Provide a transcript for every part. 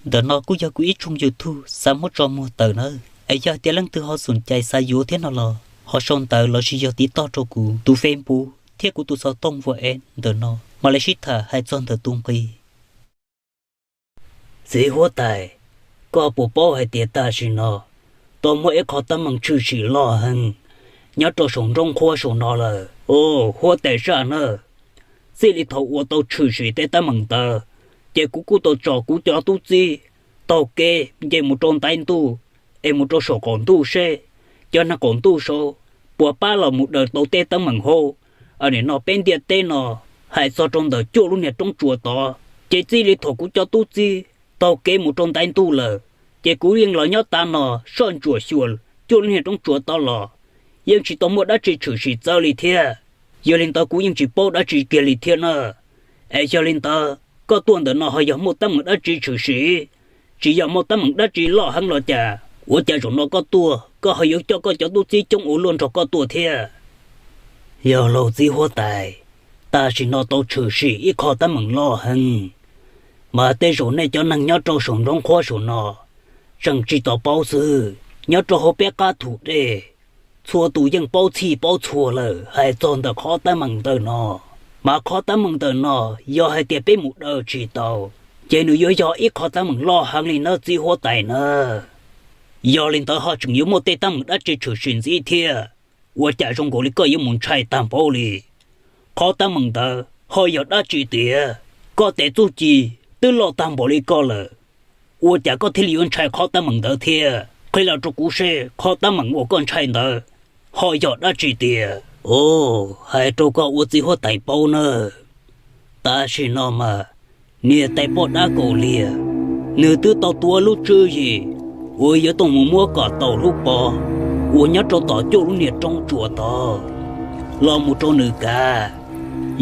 Ntawm no kuj yog kuv ib tshooj YouTube xav muab tso muag tawm nawb. Es yog tias leej twg ho xoom cai xav yuav thiab no los ho sau ntawv lossis yog tiv toj rau kuv tus Facebook thiab kuv tus xov tooj WhatsApp ntawm no mam li sib tham hais txog ntawm tus nqi. Txiv huab tais, koj puas paub hais tias tam sim no tau muaj ib qho teeb meem tshwm sim loj heev nyob rau saum nroog qhuab saum no lawm? Huab tais zaj na, txij li thaum uas tau tshwm sim tej teeb meem ntawd, ces kuv kuj tau tso kuv cov tub txib taug kev nce mus rau ntav ntuj, es mus rau saum qaum ntuj seb cov neeg qaum ntuj saud puas pab los mus daws tau tej teeb meem hauv nim no peb ntiaj teb no, hais txog rau ntawm cuaj lub niag roob tsuas tod. Ces txij li thaum kuv cov tub txib taug kev mus rau ntav ntuj lawm, ces kuv yeej los nyob tav no soj ntsuam xyuas cuaj lub niag roob tsuas tod los yeej tsis tau muaj dab tsi tshwm sim txawv li thiab. Yog li ntawd kuv yeej tsis paub dab tsi kiag li thiab na. Es yog li ntawd koj tuaj ntawm no ho yog muaj teeb meem dab tsi tshwm sim? Tsis yog muaj teeb meem dab tsi loj heev los cas? Ua cas zaum no koj tuaj koj ho yuav coj koj cov tub txib coob ua luaj nrog koj tuaj thiab? Yog lauj txiv huab tais, tam sim no tau tshwm sim ib qho teeb meem loj heev, mas tej zaum nej cov neeg nyob rau saum nroog qhuab saum no tseem tsis tau paub xwb. Nyob rau hauv peb qab thum dej, txhua tus yeej paub txhij paub txhua lawm hais txog ntawm qhov teeb meem ntawm no. Mas qhov teeb meem ntawm no, yog hais tias peb mus daws tsis tau, ces nws yuav yog ib qho teeb meem loj heev li nawb txiv huab tais na. Yog li ntawd ho tseem yuav muaj tej teeb meem dab tsi tshwm sim ntxiv thiab? Ua cas zoo nkaus li koj yuav mus ntshai tag npaum li? Qhov teeb meem ntawd ho yog dab tsi tiag? Koj tes txuj ci twb loj tag npaum li koj lawm, ua cas koj thiaj li yuav ntshai qhov teeb meem ntawd thiab? Qhia los rau kuv seb qhov teeb meem uas koj ntshai ntawd ho yog dab tsi tiag? Hais rau koj ua txiv huab tais paub nawb, tam sim no mas niam tais poj dab kaum liag, nws twb tau tuav lub tswv yim uas yuav tuaj mus muab kom tau lub pob uas nyob rau tom cuaj lub niag roob tsuas tod los mus rau nws kav.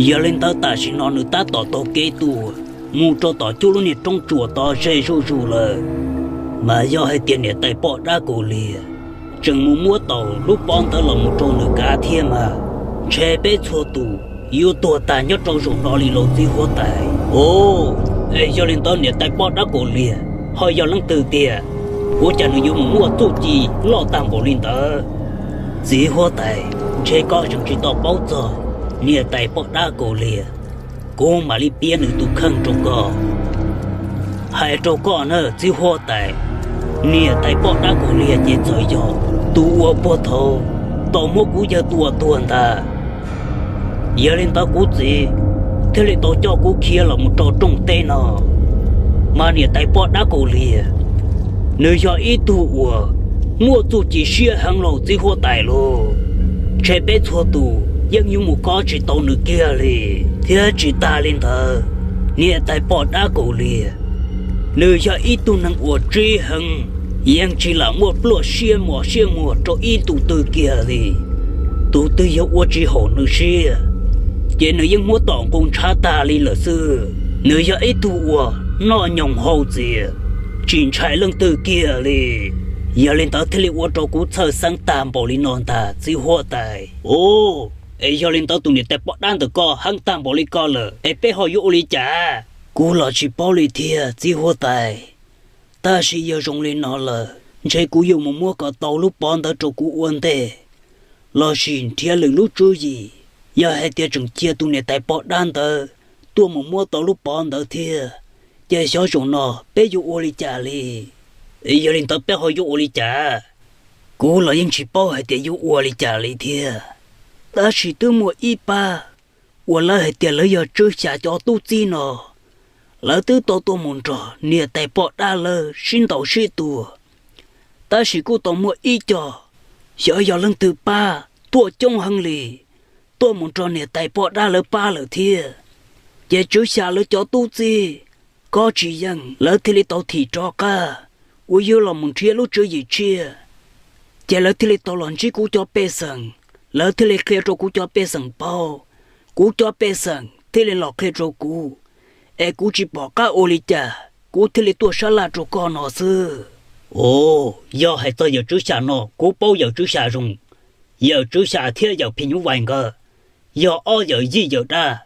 Yog li ntawd tam sim no nws tab tom taug kev tuaj mus rau tom cuaj lub niag roob tsuas tod ze zuj zus lawm. Mas yog hais tias niam tais poj dab kaum liag tseem mus muab tau lub pob ntawd los mus rau nws kav thiab mas, ntshe peb txhua tus yuav tuag tag nyob rau zaum no li lauj txiv huab tais. Es yog li ntawd niam tais poj dab kaum liag ho yog leej twg tiag? Ua cas nws yuav mus muaj txuj ci loj tag npaum li ntawd? Txiv huab tais, ntshe koj tseem tsis tau paub txog niam tais poj dab kaum liag. Kuv mam li piav nws tus kheej rau koj. Hais rau koj na txiv huab tais, niam tais poj dab kaum liag ces txawm yog tus uas puag thaum tau muab kuv yawg tua tuag ntag. Yog li ntawd kuv txiv thiaj li tau coj kuv khiav los mus rau rooj teb no. Mas niam tais poj dab kaum liag, nws yog ib tug uas muaj txuj ci siab heev lauj txiv huab tais lauj. Ntshe peb txhua tus yeej yuav mus kob tsis tau nws kiag li. Thiab tsis tas li ntawd, niam tais poj dab kaum liag, nws yog ib tug neeg uas tseeb heev, yeej tsis lam muaj pluaj siab mos siab muag rau ib tug twg kiag li. Tus twg yog ua tsis haum nws siab, ces nws yeej muab tom nqus ntshav tag li lawm xwb. Nws yog ib tug uas noj nyoos haus txias, tsis ntshai leej twg kiag li. Yog li ntawd thiaj li ua rau kuv txhawj xeeb tag npaum li no ntag txiv huab tais. Es yog li ntawd tus niam tais poj dab ntawm koj heev tag npaum li koj lawm es peb ho yuav ua li cas? Kuv los tsis paub li thiab txiv huab tais. Tab sis yog zoo li no lawm, ntshe kuv yuav mus muab kom tau lub pob ntawd rau kuv ua ntej, lossis nrhiav lwm lub tswv yim. Yog hais tias tseem cia tus niam tais poj dab ntawd tuaj mus muab tau lub pob ntawd thiab, ces xyov zaum no peb yuav ua li cas li. Yog li ntawd peb ho yuav ua li cas? Kuv los yeej tsis paub hais tias yuav ua li cas li thiab. Tab sis twb muaj ib pab uas lawv hais tias lawv yog tswv xya cov tub txib no, lawv twb tau tuaj mus nrog niam tais poj dab lawv sib ntaus sib tua. Tab sis kuj tau muaj ib co, xyov yog leej twg pab tuaj coob heev li, tuaj mus nrog niam tais poj dab lawv pab lawm thiab. Ces tswv xya lawv cov tub txib kob tsis yeej, lawv thiaj li tau thim rov qab uas yuav los mus nrhiav lub tswv yim tshiab. Ces lawv thiaj li tau los ntsib kuv cov pej xeem, lawv thiaj li qhia rau kuv cov pej xeem paub, kuv cov pej xeem thiaj li los qhia rau kuv. Es kuv tsis pom qab ua li cas, kuv thiaj li tuaj sab laj rau koj no xwb. Yog hais txog yawm tswv xya no kuv paub yawm tswv xya zoo. Yawm tswv xya thiab yawm phim nyuj vais nkawd yog ob yawm yij yawm dab.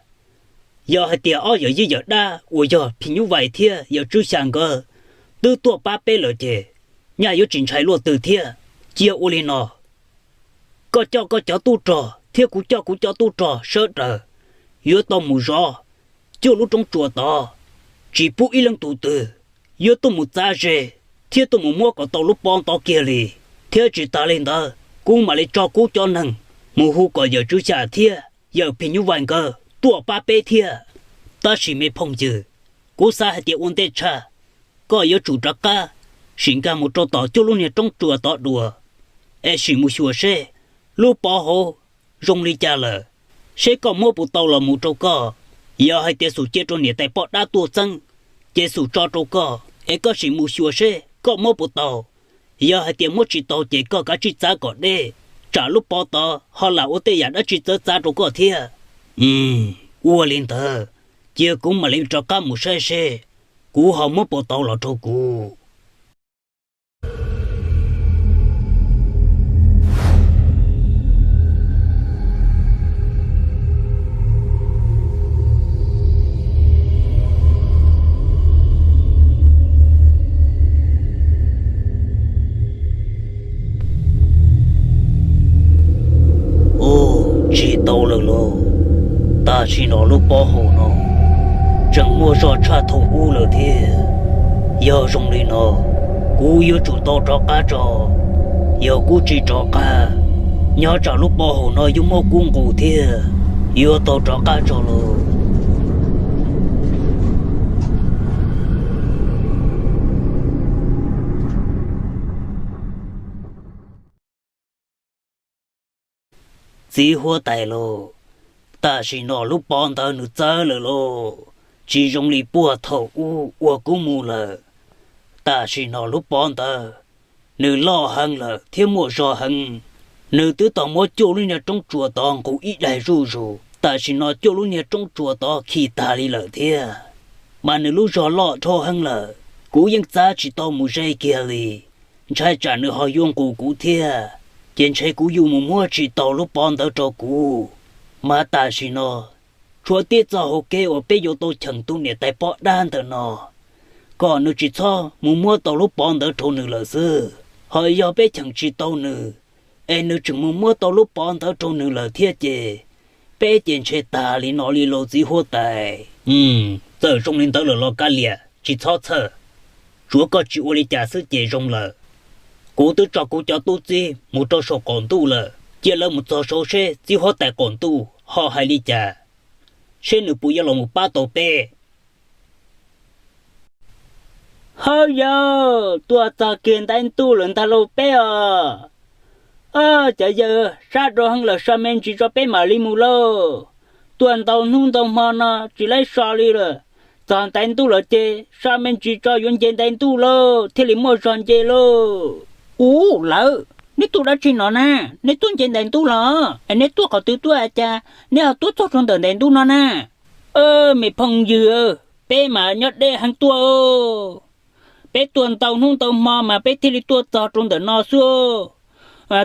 Yog hais tias ob yawm yij yawm dab uas yog phim nyuj vais thiab yawm tswv xya nkawd twb tuaj pab peb lawm ces nyaj yuav tsis ntshai luaj twg thiab. Cia ua li no, koj coj koj cov tub rog thiab kuv coj kuv cov tub rog sawv daws yuav tau mus zov cuaj lub roob tsuas tod, tsis pub ib leej tus twg yuav tuaj mus txav ze thiab tuaj mus muab kom tau lub pob ntawd kiag li. Thiab tsis tas li ntawd, kuv mam li tso kuv cov neeg mus hu kom yawm Tswv Xya thiab yawm Phim Nyuj Vais nkawd tuaj pab peb thiab. Tab sis me phooj ywg, kuv xav hais tias ua ntej tshaj koj yuav tsum rov qab sim nkag mus rau tom cuaj lub niag roob tsuas tod dua, es sim mus xyuas seb lub pov hauv zoo li cas lawm, seb koj muab puas tau los mus rau koj. Yog hais tias xum cia rau niam tais poj dab tuaj txeeb, ces xum tso rau koj, es koj sim mus xyuas seb koj muab puas tau. Yog hais tias muab tsis tau ces koj kav tsij txav kom deb, tsam lub pov tod ho lam ua tej yam dab tsi txawv txav rau koj thiab. Ua li ntawd, cia kuv mam li rov qab mus saib seb kuv ho muab puas tau los rau kuv. Ub, tsis tau lawm lauj. Tam sim no lub pob hauv no tseem muaj zog tshaj thaum ub lawm thiab. Yog zoo li no, kuv yuav tsum tau rov qab tso. Yog kuv tsis rov qab, nyob tsam lub pob hauv no yuav muab kuv nqus thiab. Yuav tau rov qab tso lauj. Txiv huab tais lauj, tam sim no lub pob ntawd nws txawv lawm lauj, tsis zoo li puag thaum ub uas kuv mus lawm. Tam sim no lub pob ntawd nws loj heev lawm thiab muaj zog heev. Nws twb tau muab cuaj lub niag roob tsuas tod nqus ib daig zuj zus. Tam sim no cuaj lub niag roob tsuas tod khi tag li lawm thiab, mas nws lub zog loj dhau heev lawm, kuv yeej txav tsis tau mus ze kiag li. Ntshai tsam nws ho yuav nqus kuv thiab, ces ntshe kuv yuav mus muab tsis tau lub pob ntawd rau kuv. Mas tam sim no tshuav tib txoj hauv kev uas peb yuav tau cheem tus niam tais poj dab ntawm no, kom nws tsis txhob mus muab tau lub pob ntawd rau nws lawm xwb. Ho yog peb cheem tsis tau nws, es nws tseem mus muab tau lub pob ntawd rau nws lawm thiab ces, peb ces ntshe tag li no li lauj txiv huab tais. Txawm zoo li ntawd lawm los kav liam, tsis txhob txhawj. Tsuav koj tsis ua li cas xwb ces zoo lawm. Kuv twb tso kuv cov tub txib mus rau saum qaum ntuj lawm, cia lawv mus txog saud seb txiv huab tais qaum ntuj ho hais li cas, seb nws puas yuav los mus pab tau peb. Hawb yawg, tuaj txog kiag ntav ntuj lawm ntag lauj peb os. Cov yawg, sab rau heev lawm, so me ntsis tso peb mam li mus lauj. Tuaj ntau hnub ntau hmo no tsis laib so li lawm. Txog ntav ntuj lawm ces so me ntsis tso, yuav nce ntav ntuj lauj, thiaj li muaj zog nce lauj. Ub, lawv, neb tuaj dab tsi no na? Neb tuaj nce ntav ntuj los? Es neb tuaj qhov twg tuaj cas neb ho tuaj txog rau ntawm ntav ntuj no na? Me phooj ywg, peb mas nyob deb heev tuaj. Peb tuaj ntau hnub ntau hmo mas peb thiaj li tuaj txog rau ntawm no xwb.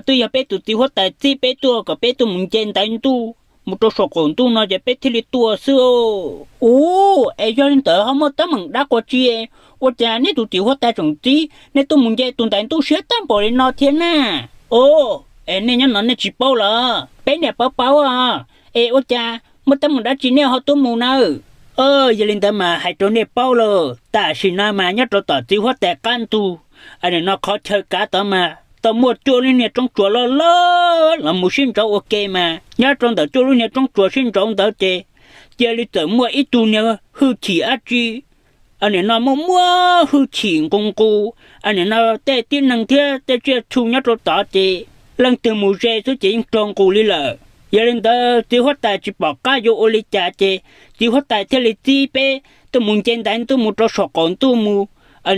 Twb yog peb tus txiv huab tais txib peb tuaj kom peb tuaj mus nce ntav ntuj mus rau saum qaum ntuj no ces peb thiaj li tuaj xwb. Ub, es yog li ntawd ho muaj teeb meem dab qhuas tsi ua cas neb tus txiv huab tais tseem txib neb tuaj mus nce tus ntav ntuj siab tag npaum li no thiab na? Ub, es nej nyob no nej tsis paub los? Peb niam paub paub os. Es ua cas muaj teeb meem dab tsi nej ho tuaj mus nawb? Yog li ntawd mas hais rau nej paub lauj, tam sim no mas nyob rau tom txiv huab tais qab ntug, nim no qhov chaw kav tod mas tau muaj cuaj lub niag roob tsuas loj loj los mus sib ntsauv ua ke mas nyob rau ntawm cuaj lub niag roob tsuas sib ntsauv ntawd ces cia li txawm muaj ib tug niag hwj chim dab tsi, nim no muaj muaj hwj chim nqus nqus, nim no tej tib neeg thiab tej tsiaj txhu nyob rau tod ces leej twg mus ze xwb ces yeej raug nqus li lawm. Yog li ntawd txiv huab tais tsis pom qab yuav ua li cas ces txiv huab tais thiaj li txib peb tuaj mus nce ntav ntuj mus rau saum qaum ntuj mus,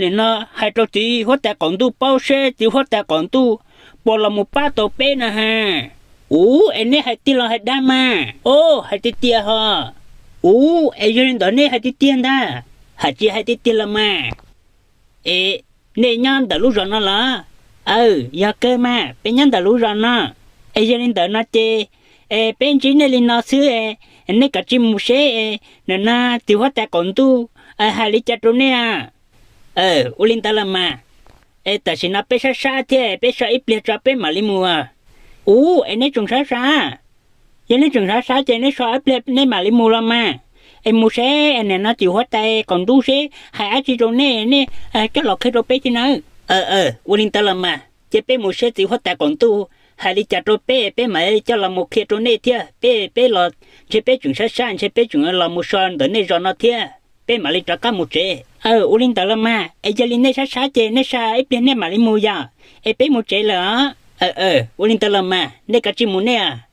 nim no hais rau txiv huab tais qaum ntuj paub seb txiv huab tais qaum ntuj puas los mus pab tau peb na ha. Ub, es neb hais tiag los hais dag mas? Ub, hais tiag tiag hos. Ub, es yog li ntawd nej hais tiag tiag ntag? Hais tsis hais tiag tiag los mas? Es nej nyob ntawm lub zos no los? Aw, yog kawg mas, peb nyob ntawm lub zos no. Es yog li ntawd no ces, es peb ntsib nej li no xwb, nej kav tsij mus seb, nim no txiv huab tais qaum ntuj hais li cas rau nej. Ua li ntawd los mas, es tam sim no peb sab sab thiab, peb so ib pliag tso peb mam li mus. Ub, es neb tseem sab sab? Yog neb tseem sab sab ces neb so ib pliag neb mam li mus los mas. Es mus seb nim no txiv huab tais qaum ntuj seb hais dab tsi rau nej, nej coj los qhia rau peb thiab nawb. Ua li ntawd los mas ces peb mus seb txiv huab tais qaum ntuj hais li cas rau peb, peb mam li coj los mus qhia rau nej thiab. Peb, peb los ntshe peb tseem sab sab, ntshe peb tseem los mus so ntawm nej zos no thiab, peb mam li rov qab mus tsev. Ua li ntawd los mas, es yog li nej sab sab ces nej so ib pliag nej mam li mus yom, es peb mus tsev lawm os. Ua li ntawd los mas nej kav tsij mus nej.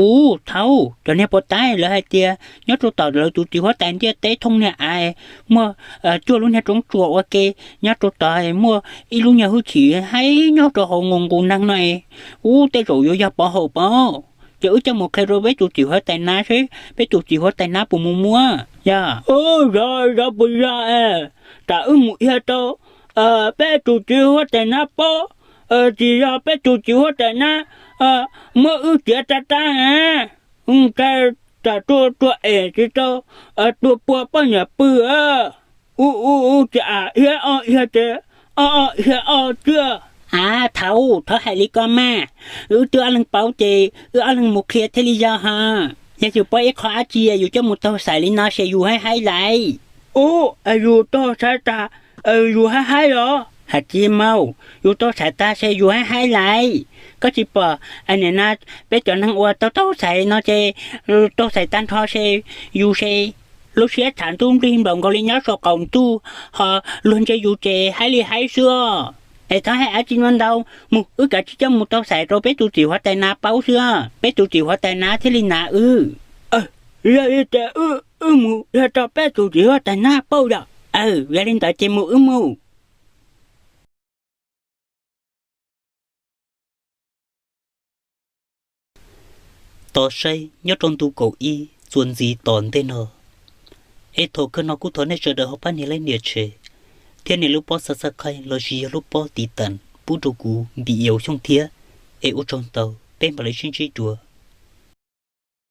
Ub, thaub, cov niag puas tais lawv hais tias nyob rau tom lawv tus txiv huab tais ntiaj teb thooj niag av, muaj cuaj lub niag roob tsuas ua ke nyob rau tod, muaj ib lub niag hwj chim haib nyob rau hauv nqus nqus neeg no. Ub, tej zaum yuav yog pov haum pov, ces wb coj mus qhia rau peb tus txiv huab tais nab seb peb tus txiv huab tais nab puas mus muab yog. Zov puas yog, tam wb mus qhia rau peb tus txiv huab tais nab paub, tsis yog peb tus txiv huab tais nab muab wb txiav tag tag, ntshai tsam tua tua es tsis tau tua pua poj niam pw. Ub ub ub, tsis am hiab ob hiab ces ob ob hiab ob tiag. Av, thaub, thov hais li ko mas, wb twb ob leeg paub ces wb ob leeg mus qhia thiaj li yog hos. Yog yus paub ib qho dab tsi yus coj mus taug xaiv li no ces yus haib haib lais. Ub, yus taug xaiv tag yus haib haib los? Hais tsis maum, yus taug xaiv tag ces yus haib haib lais. Koj tsis pom nim no peb cov neeg uas taug taug xaiv no ces taug xaiv tag nrho ces yus ces lub siab tshav ntuj nplig nplaum nkaus li nyob saum qaum ntuj, ho luag ntsia yus ces haib li haib xwb os. Es thov hais dab tsi no ntau, mus wb kav tsij coj mus taug xaiv rau peb tus txiv huab tais nab paub xwb os, peb tus txiv huab tais nab thiaj li hnav wb. Yog li ces wb mus yog rau peb tus txiv huab tais nab paub yom. Yog li ntawd ces mus wb mus. Tos saib nyob rau ntu kaum ib txuas ntxiv tom ntej no. Es thaum kawg no kuj thov nej sawv daws ho pab nias like nias share thiab nias lub pob subscribe los sis yog lub pob tiv tas pub rau kuv Npis Yau Xyooj thiab. Es ua tsaug ntau, peb mam li sib ntsib dua.